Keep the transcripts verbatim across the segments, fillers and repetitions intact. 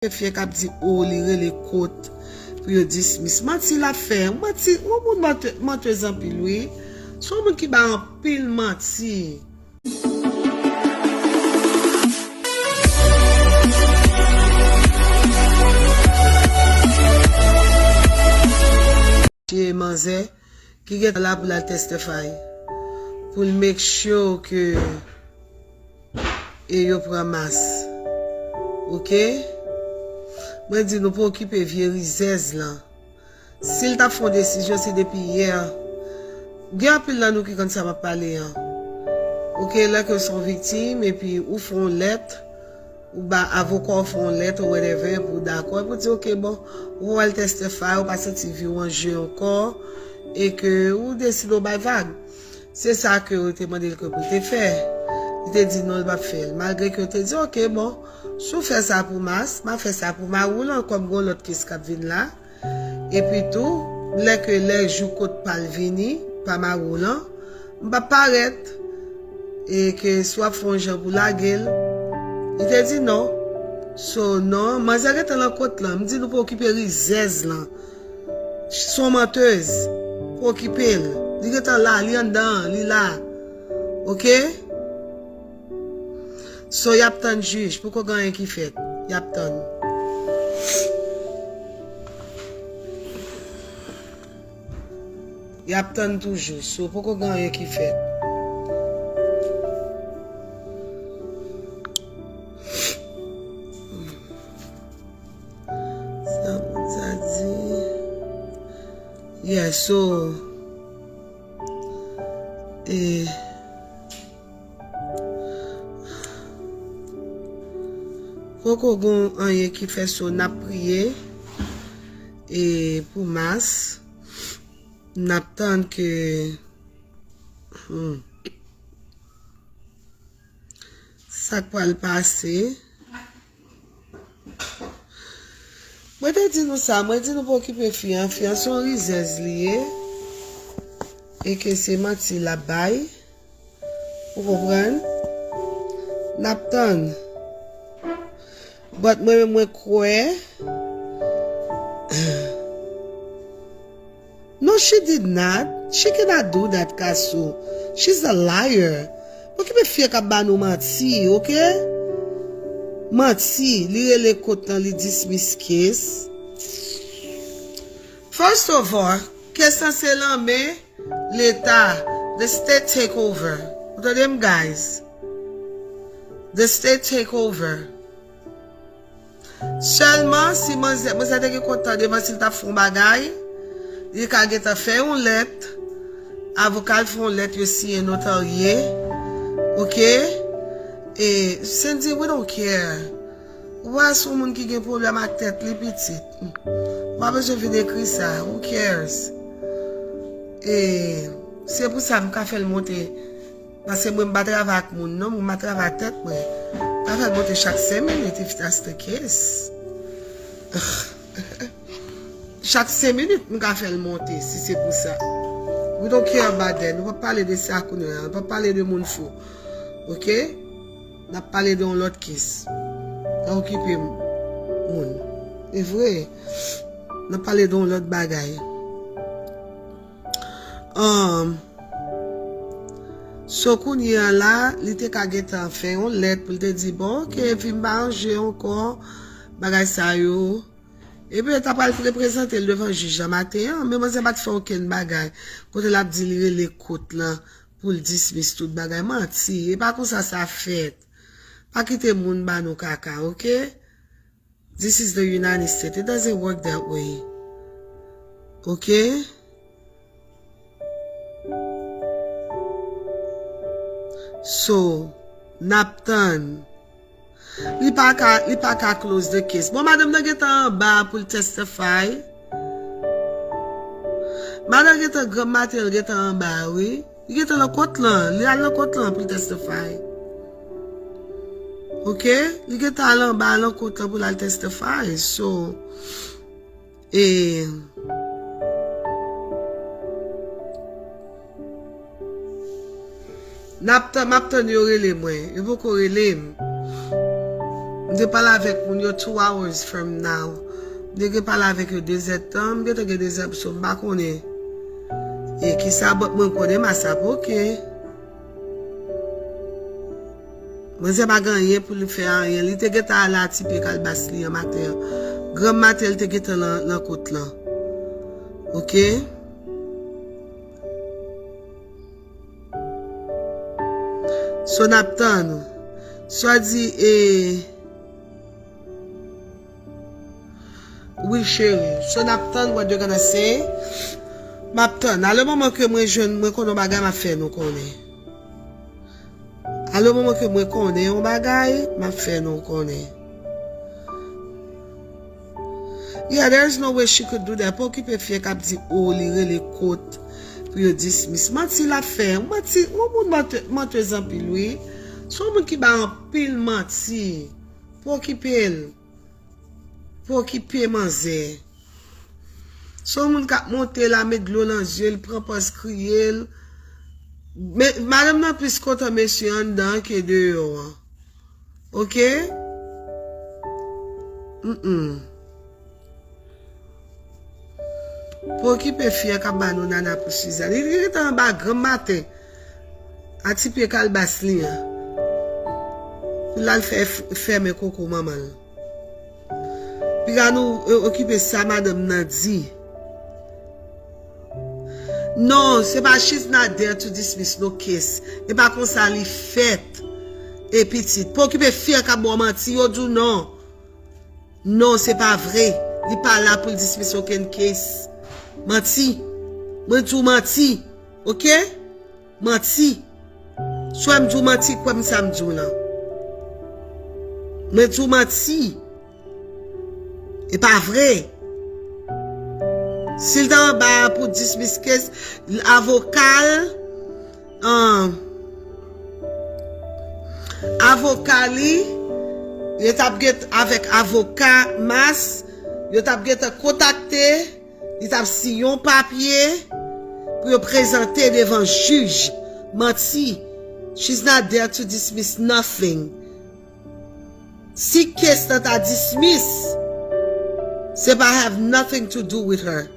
Gen fi k ap di, o, li rele kot pou yo dismiss. Manti l ap fè. Manti, yon moun mante-, mantez anpil, wi. Se yon moun ki bay anpil manti. Che manzè ki gentan la pou l al testify, pou l make sure ke e yo pran Mas. Oke? Mwen di nou pa okipe vye rizèz lan. Si l t ap fè yon desizyon, se depi yè. Gen anpil nan nou ki konn sa m ap pale an. Oke, lè ke w se yon viktim, epi ou fè yon lèt, ou ba avoka w fè yon lèt ou whatever, epi w dakò, epi w di, oke, bon, ou al testify, ou pa santi vi w an je ankò, e ke ou deside w bay vag. Se sa ke yo te mande l ke pou l te fè. Li te di non, l p ap fè l. Malgre ke yo te di, oke, bon, si w fè sa pou Mas, m a fè sa pou Mawoulan, kòm gon lòt kes k ap vin la. Epi tou, lè ke lè jou kot pa l vini, pa Mawoulan, m p ap parèt. E ke si w ap fè yon jan pou lage l, li te di non. So, non, manzè gentan lan kot lan. M di nou pa okipe rizèz lan. Se yon mantez. Pa okipe l. Li gentan la, li anndan, li la. Oke? So, y ap tann jij. Poko gen anyen ki fèt. Y ap tann. Y ap tann toujou. So, poko gen anyen ki fèt. Sa moun sa di. Yeah, so, e, poko gon anyen ki fè, so n ap priye, e, pou Mas. N ap tann ke, hmm, sa k pral pase. Mwen te di nou sa, mwen di nou pa okipe fi an. Fi an se yon rizèz li ye. E ke se manti l ap bay. Ou konprann? N ap tann. But mwen menm mwen kwè. No, she did not. She cannot do that, Kasu. She's a liar. Okipe fi a k ap ba nou manti, oke? Manti, li rele kot lan, li dismiss case. First of all, case lan se lan men Leta. The state take over. Ou tande m, guys? The state take over. Sèlman si manzè, manzè te gen kontan devan si l t ap fè yon bagay, li ka gentan fè yon lèt, avoka l fè yon lèt, yo siyen notarye, oke? E, Cindy, we don't care. Ou wè se yon moun ki gen pwoblèm ak tèt li pitit. Ou pa bezwen vin ekri sa, who cares? E, se pou sa m ka fè l monte. Paske mwen m pa travay ak moun non, mwen m pa travay ak tèt mwen. M pa fè l monte chak senk minit, if that's the case. Chak senk minit m ka fè l monte, si se pou sa. We don't care about that. Nou p ap pale de sa kounye a. Nou p ap pale de moun fou. Oke? N ap pale de yon lòt case. Pa okipe moun. E vre. N ap pale de yon lòt bagay. Um, so kounye a la, li te ka gentan fè yon lèt pou l te di, bon, oke, vi m pa an je ankò, bagay sa yo. Epi yo ta pral reprezante l devan jij la maten an, men manzè pa t fè okenn bagay. Kote l ap di li rele kot lan pou l dismiss tout bagay, manti. E pa konsa sa fèt. Pa kite moun ba nou kaka, oke? This is the United States. It doesn't work that way. Oke? So, n ap tann. Li pa ka, li pa ka close the case. Bon, madanm nan gentan anba pou l testify. Madanm gentan, granm maten l gentan anba, wi. Li gentan nan kot lan. Li al nan kot lan pou l testify. Oke? Li gentan al anba nan kot lan pou l al testify. So, e, n ap tann, m ap tann yo rele mwen. Yo poko rele m. M te pale avèk moun yo two hours from now. M te gen pale avèk yo de zè tan, m gentan gen de zè, so m pa konnen. E kisa, but mwen konnen m a sa, ok. Manzè pa gen anyen pou li fè anyen. Li te gentan al a ti pye kalbas li an maten an. Granm maten, li te gentan nan, nan kot lan. Ok? So, n ap tann ou. So, a di, e, wi, cheri. So, n ap tann what they're gonna say. M ap tann. A le moman ke mwen jwenn, mwen konnen yon bagay, m ap fè nou konnen. A le moman ke mwen konnen yon bagay, m ap fè nou konnen. Yeah, there is no way she could do that. Pa okipe fi a k ap di, oh, li rele kot pou yo dismiss. Manti l ap fè. Manti, yon moun mante-, mantez anpil, wi. Se yon moun ki bay anpil manti. Pa okipe l. Pa okipe manzè. Se yon moun k ap monte la, met dlo nan zye l, pran pòz kriye l. Men, madanm nan plis kontan mesye anndan an ke deyò an. Ok? Mm-mm. Pa okipe fi a k ap ba nou nana pou Suzanne. Li gentan anba granm maten. A ti pye kalbas li an. Pou l al fè f-, fèmen koko manman l. Piga nou, e, okipe sa madanm nan di. Non, se pa she's not there to dismiss no case. E pa konsa li fèt. E pitit. Pa okipe fi a k ap ba w manti, yo di w non. Non, se pa vre. Li pa la pou l dismiss okenn case. Manti. Mwen di w manti. Ok? Manti. Swa m di w manti, kwè m sa m di w lan. Mwen di w manti. E pa vre. Si l ta anba a pou dismiss case, avoka l, an, avoka li, yo t ap gen avèk avoka Mas, yo t ap gentan kontakte, li t ap siyen yon papye pou yo prezante devan jij. Manti. She's not there to dismiss nothing. Si case lan ta dismiss, se pa have nothing to do with her.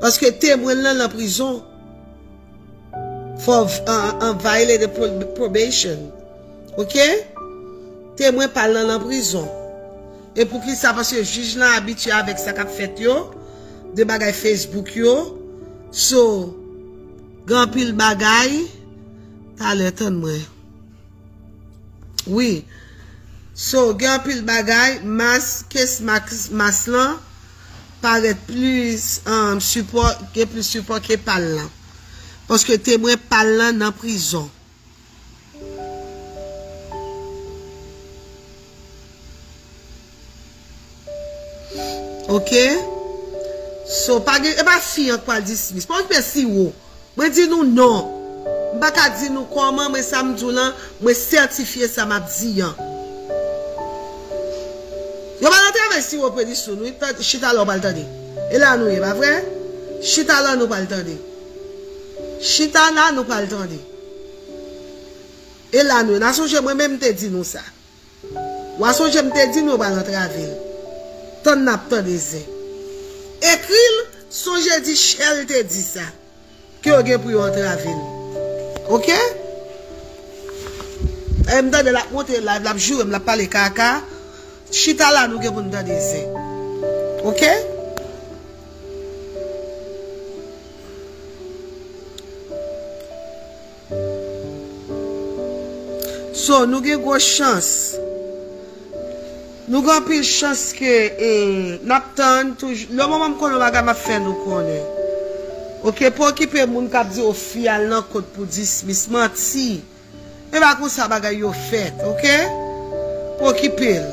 Paske temwen l lan nan prizon for, uh, uh, violated pro-, probation. Ok? Temwen pa l lan nan prizon. E poukisa? Paske jij lan abitye avèk sa k ap fèt yo, de bagay Facebook yo. So, gen anpil bagay. Talè, tann mwen. Wi. So, gen anpil bagay, Mas, case Mas, Mas lan parèt plis, um, sipò, gen plis sipò ke pa l lan. Paske temwen pa l lan nan prizon. Ok? So, pa gen, e pa fi an k pral dismiss. Pa okipe si wo. Mwen di nou non. M pa ka di nou kòman, mwen sa m di w lan, mwen sètifye sa m ap di an. Yo pa nan travay si wo predi sou nou, chita la w pral tande. E la nou ye, pa vre? Chita la nou pral tande. Chita la nou pral tande. E la nou ye. N a sonje mwen menm m te di nou sa. W a sonje m te di nou yo pral antrave l. Tann n ap tande zen. Ekri l, sonje di Shell te di sa. Ke yo gen pou yo antrave l. Ok? E m tande l ap monte live, l ap joure m, l ap pale kaka. Chita la nou gen pou n tande zen. Ok? So, nou gen gwo chans. Nou gen anpil chans ke, eh, n ap tann toujou. Le moman m konnen yon bagay, m ap fè nou konnen. Ok, pa okipe moun k ap di, o, fi al nan kot pou dismiss. Manti. E pa konsa bagay yo fèt, ok? Pa okipe l.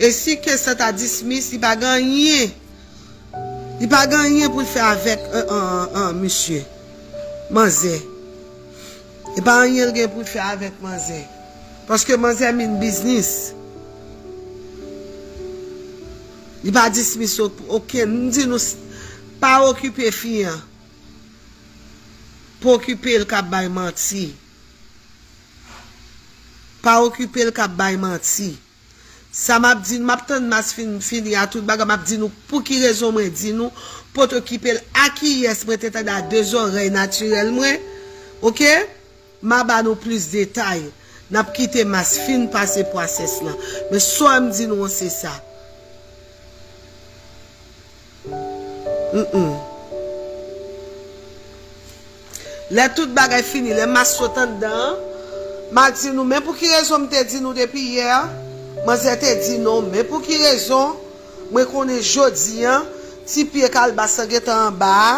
E si case sa ta dismiss, li pa gen anyen. Li pa gen anyen pou l fè avèk, an, an, an, an, misye. Manzè. E pa anyen l gen pou l fè avèk manzè. Paske manzè mean business. Li pa dismiss ok-, okenn. M di nou, s-, pa okipe fi an. Pa okipe l k ap bay manti. Pa okipe l k ap bay manti. Sa m ap di nou, m ap tann Mas fin fini a tout bagay, m ap di nou pou ki rezon mwen di nou, pa t okipe l a kiyès mwen te tande a de zòrèy natirèl mwen. Oke? M a ba nou plis detay. N ap kite Mas fin pase pwasès lan. Men sa m di nou an se sa. Mm, mm. Lè tout bagay fini, lè Mas sot anndan an, m a di nou, men pou ki rezon m te di nou depi yè, manzè te di non, men pou ki rezon, mwen konnen jodi an, ti pye kalbas lan gentan anba a,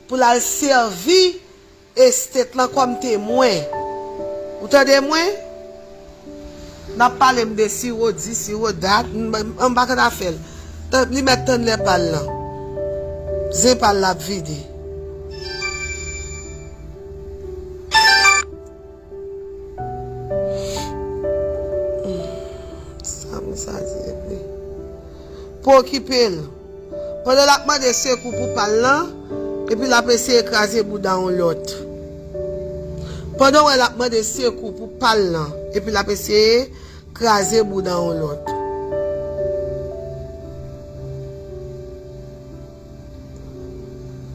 pou l al sèvi estet lan kòm temwen. Ou tande mwen? N ap pale m de siwo di, siwo dat, m, m, m pa konn afè l. Tan, li mèt tann lè pa l lan. Zen pa l la ap vide. Sa m sa di epi. Pa okipe l. Pandan l ap mande sekou pou pa l lan, epi l ap eseye kraze bouda yon lòt. Pandan w wè l ap mande sekou pou pa l lan, epi l ap eseye kraze bouda yon lòt.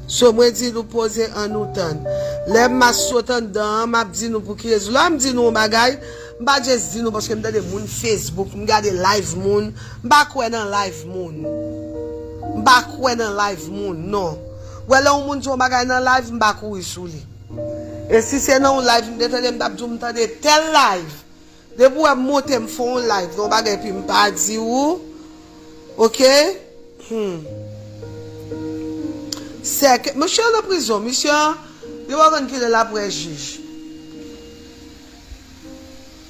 So, mwen di nou poze ann nou tann. Lè Mas sot anndan an, m ap di nou pou ki rezon. Lè m di nou yon bagay, m pa just di nou paske m tande moun Facebook, m gade live moun. M pa kwè nan live moun. M pa kwè nan live moun, non. Wè lè yon moun di yon bagay nan live, m pa kouri sou li. E si se nan yon live m te tande, m t ap di w m tande tèl live. Depi w wè m monte m fè yon live, yon bagay epi m pa di ou. Oke? Hmm. Sèke, misye nan prizon, misye an, li pa konn kilè l ap wè jij.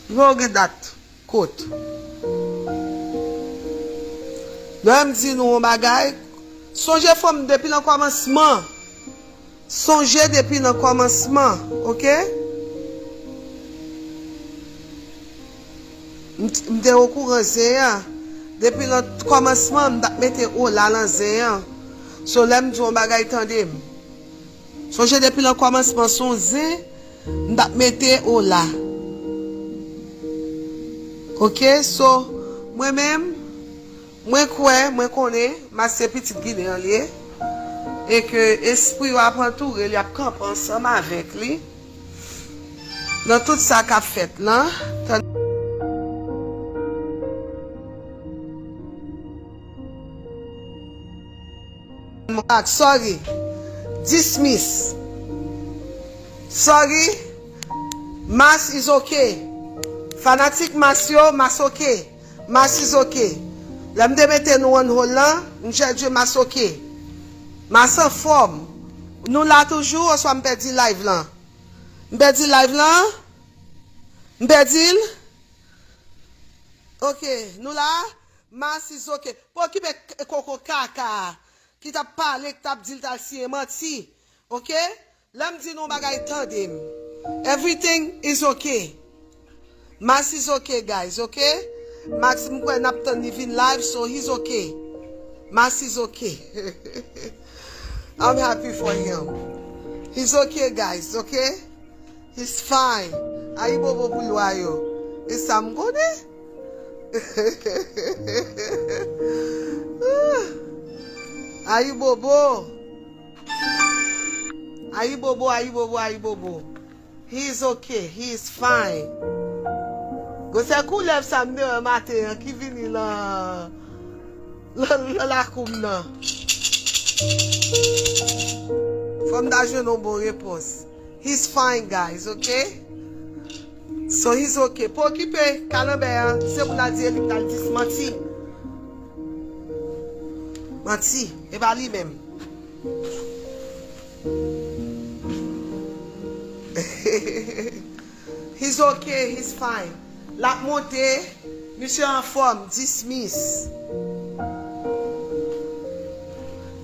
Li pa gen dat kot. Lè m di nou yon bagay, sonje fò m depi nan kòmansman. Sonje depi nan kòmansman, oke? M t-, m te okouran zen an. Depi nan kòmansman, m t ap mete ola lan zen an. So, lè m di yon bagay, tande m. Sonje depi nan kòmansman, se yon zen, m t ap mete ola. Oke, so, mwen menm, mwen kwè, mwen konnen, Mas se pitit Ginen an li ye, e ke espri yo ap antoure l, y ap kanpe ansanm avèk li nan tout sa k ap fèt lan. Tann-, sorry. Dismiss. Sorry. Mas is okay. Fanatik Mas yo, Mas okay. Mas is okay. Lè m te mete nou on hold lan, m chèche Mas okay. Mas anfòm. Nou la toujou, oswa m pèdi live lan? M pèdi live lan? M pèdi l? Ok, nou la? Mas is okay. Pa okipe k-, koko kaka a ki t ap pale, ki t ap di l t al siyen manti. Ok? Lè m di nou yon bagay, tande m. Everything is okay. Mas is okay, guys, ok? Mas, m kwè n ap tann li vin live, so he's okay. Mas is okay. I'm happy for him. He's okay, guys, ok? He's fine. Ayibobo pou lwa yo. E sa m konnen. Ayibobo. Ayibobo, ayibobo, ayibobo. He is okay. He is fine. Gwosè koulèv sa m te wè maten an ki vini lan, lan, lan lakou m nan. Fò m ta jwenn yon bon repons. He's fine, guys, ok? So he's ok. Pa okipe kalanbè an, se pou l al di e li k t al di s manti. Manti, e pa li menm. He's ok, he's fine. L ap monte, misye anfòm, dismiss.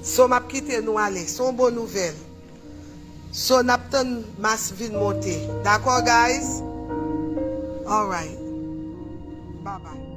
So m ap kite nou ale, se yon bon nouvèl. So, n ap tann Mas vin monte. Dakò, guys? Alright. Bye bye.